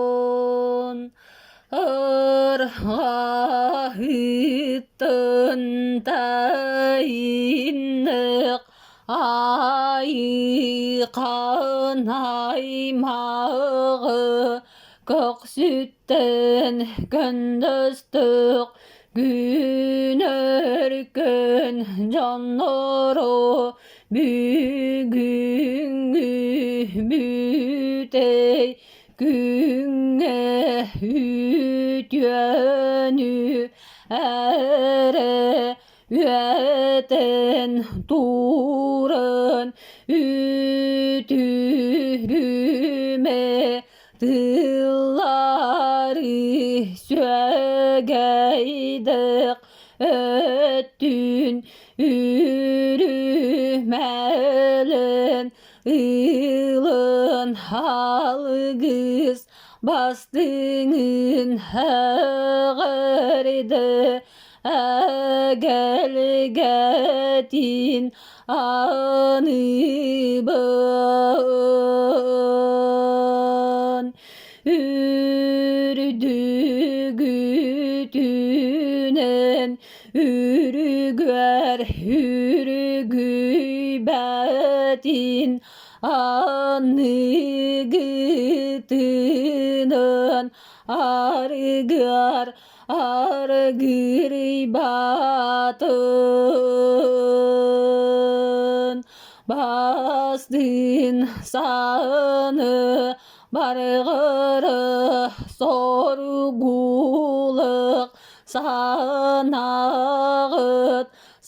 Забон Ырҕаһыттан тайыннык айыхан аймаҕы көхсүттэн көндөстөх күн өркөн дьонноро бүгүҥҥү бүтэй күҥҥэ үтүөнү эрэ үөтэн туран үтүрүмэ тыллары сүөгэйдэх өттүн үрүмэлэн ылын алгыс бастыҥын эҕэрдэ эгэлгэтин аныыбын үрдүгүтүнэн үрүгэр үргүйбэтин аныгытынан арыгар аргырыйбатын бастын саны баргыры соргулык санаҕыт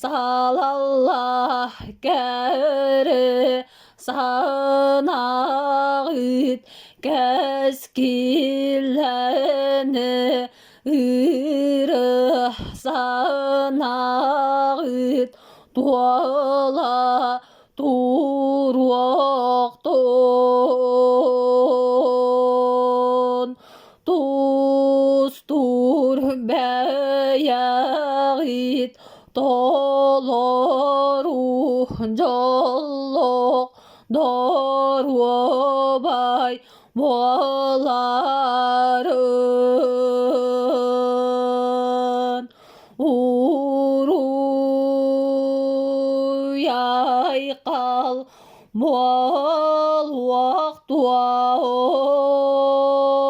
салалла кэрэ санаҕыт кэскиллэни ыра санаҕыт туола туруохтун тустуур бэйэҕит толору дьоллоох доруобай буоларын уруй-айхал буолуохтуоҕун.